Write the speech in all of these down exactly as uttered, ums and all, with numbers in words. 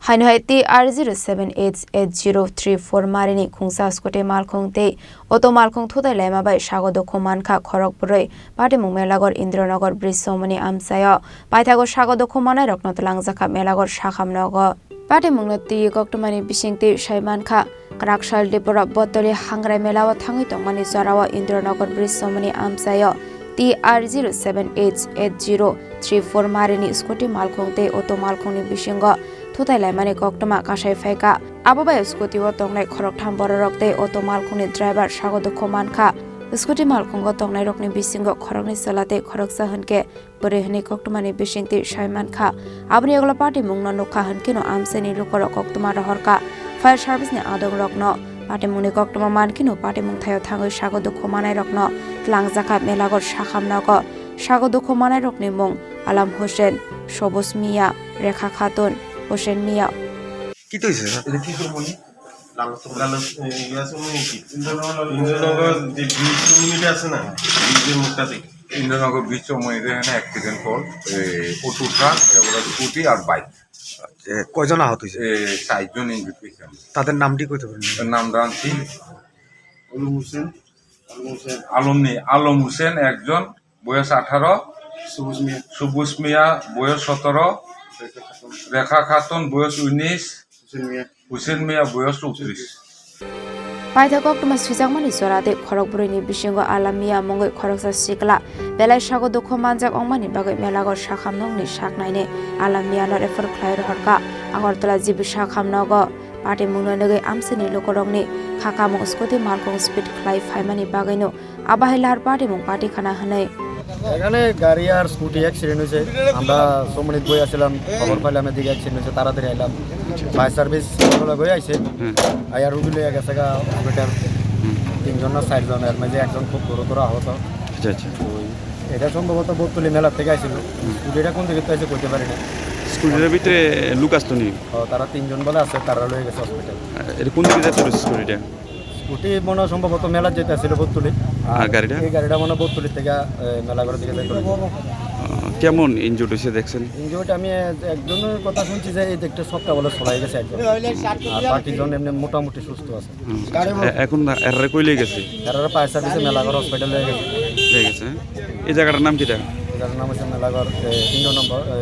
Haino hai T R zero seven H eight zero three four marini khungsa scooty malkhung tei auto malkhung thutai laima bai sago dukhu mankha khorok bwrwi, patimung Melagor, Indranogor, Brisomoni amchaio. Paithago sago dukhu manai rokno twlangjakha Melagor sakham nogo. Patimungno twi koktwmani bisingtwi sai mankha, Kwraksal Dipura Botoli Hangrai Melao thangwi tongmani jorao Indranogor Brisomoni amchaio T R zero seven H eight zero three four marini scooty malkhung tei auto malkhungni bisingo thutai laimani koktwma kasai phaikha. Abo bai scooty o tongnai khoroktham bororok tei auto malkhungni driver sago dukhu mankha. Scooty malkhungo tongnairokni bisingo khoroknwi chwla tei khoroksa hwnkhe bwrwi hwnwi koktwmani bisingtwi sai mankha. Aboni yagulo patimungno nukha hwnkhe no amchaini lukurok koktwma rohorkha. Fire service ni adongrokno patimungni koktwma mankhe no patimung thaio thangwi sago dukhu manairokno twlangjakha Melagor sakham nogo. Sago dukhu manairokni mung Alam Hussein, Sobus Mia, Rekha Khatun, Hussein Mia. কি তো হয়েছে? এটা কি করবো নি? লাল তো লাল, এ, ইয়ে আছে, উনি কি? ইন্দ্রনগর, ইন্দ্রনগর যে ব্রিজ কমিউনিটি আছে না, ব্রিজের মুখটা দেখি। ইন্দ্রনগর ব্রিজ চৌমুহনীতে এখানে অ্যাক্সিডেন্ট হল। এ, অটো ট্রাক, এবার স্কুটি আর বাইক। এ, কয়জন আহত হয়েছে? এ, চারজন ইনজুর্ড হয়েছে আমরা। তাদের নামটি কইতে পারেন? নাম রানছি। আলম হোসেন। আলম হোসেন। আলম নেই, আলম হোসেন একজন, বয়স আঠারো। সবুজ মিয়া। সবুজ মিয়া, বয়স সতেরো। রেখা খাতুন। রেখা খাতুন, বয়স উনিশ। হুসেন মিয়া। হুসেন মিয়া, বয়স চৌত্রিশ। Paithak koktwma swijakmani jora tei khorok bwrwini bisingo Alam Mia mungwi khoroksa sikla belai sago dukhu manjak wngmani bagwi Melagor sakham nokni saknaini Alam Miano refer khlai rohorkha Agartala G B sakham nogo. Patimungno nugwi amchaini lukurokni kha kamung scooty malkhung speed khlai phaimani bagwino abo hai lahar patimung patikhana hwnwi। এখানে গাড়ি আর scooty accident হয়েছে। আমরা চৌমুহনীত বই আছিলাম, খবর পাইলাম এদিকে অ্যাক্সিডেন্ট হয়েছে, তাড়াতাড়ি আইলাম। ফায়ার সার্ভিস সকলে বই আইছে। হুম। আইয়া রুগী লইয়া গেছে গা হসপিটাল। হুম। তিনজন না চারজন, এর মাঝে একজন খুব গুরুতর আহত। আচ্ছা, আচ্ছা। ওই এটা সম্ভবত বকতলি মেলা থেকে আইছিল। হুম। স্কুটিটা কোন দিকে তো এসে কইতে পারি না। স্কুটিটার ভিতরে লোক আসতো নি? ও, তারা তিনজন বলে আছে, তারা লয়ে গেছে হসপিটাল। আহ, এটা কোন দিকে যাইতে রয়েছে স্কুটিটা? স্কুটি মনে হয় সম্ভবত মেলা যেতে আসছিল বকতলি। আর গাড়িটা? এই গাড়িটা মনে হয় বকতলি থেকে, এ, মেলাঘর দিকে যাইতে হবে। আহ, কেমন ইনজুর্ড হয়েছে দেখছেন? ইনজুর্ড আমি এক-, একজনের কথা শুনছি যে এই দিকটা সবটা বলে ছড়াই গেছে একদম। আর বাকি জন এমনি মোটামুটি সুস্থ আছে। হুম। এ-, এখন এরারে কই লই গেছে? এরারে ফায়ার সার্ভিসে মেলাঘর হসপিটালে লই গেছে। লই গেছে, হ্যাঁ? এই জায়গাটার নাম কিটা? এই জায়গার নাম হচ্ছে মেলাঘর, এ, তিন নম্বর, এ,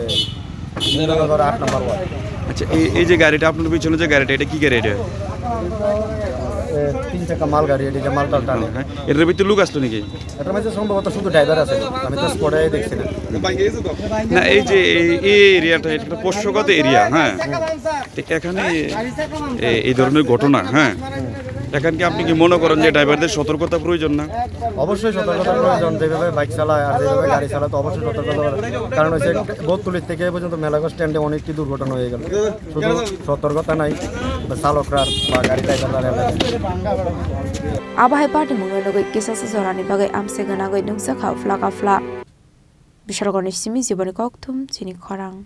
তিন নম্বর, আট নম্বর ওয়ার্ড। আচ্ছা, এই, এই যে গাড়িটা আপনার পিছনে যে গাড়িটা, এটা কি গাড়ি এটা? এ, তিন চাকা মাল গাড়ি, এটা যে মাল টাল টানে। হ্যাঁ, এটার ভিতরে লোক আসতো নাকি? এটার মধ্যে সম্ভবত শুধু ড্রাইভার আছে, আমি তো স্পটে দেখছি না। না, এই যে এই, এই এরিয়াটা, এটা একটা পোষ্যগত এরিয়া, হ্যাঁ? তো এখানে এ-, এই ধরনের ঘটনা, হ্যাঁ, এখানে কি আপনি কি মনে করেন যে ড্রাইভারদের সতর্কতা প্রয়োজন না? অবশ্যই সতর্কতা প্রয়োজন, যেভাবে বাইক চালায় আর যেভাবে গাড়ি চালায় তো অবশ্যই সতর্কতা প্রয়োজন। কারণ হচ্ছে বকতলি থেকে এ পর্যন্ত মেলাঘর স্ট্যান্ডে অনেকটি দুর্ঘটনা হয়ে গেল, শুধু সতর্কতা নাই চালকরা বা গাড়ি ড্রাইভাররা। Abo hai patimungno nugwi kisa se jorani bagwi amse gwnangwi nukjakha phlaka phla. Bishargorni simi jiboni kokthum chini khorang.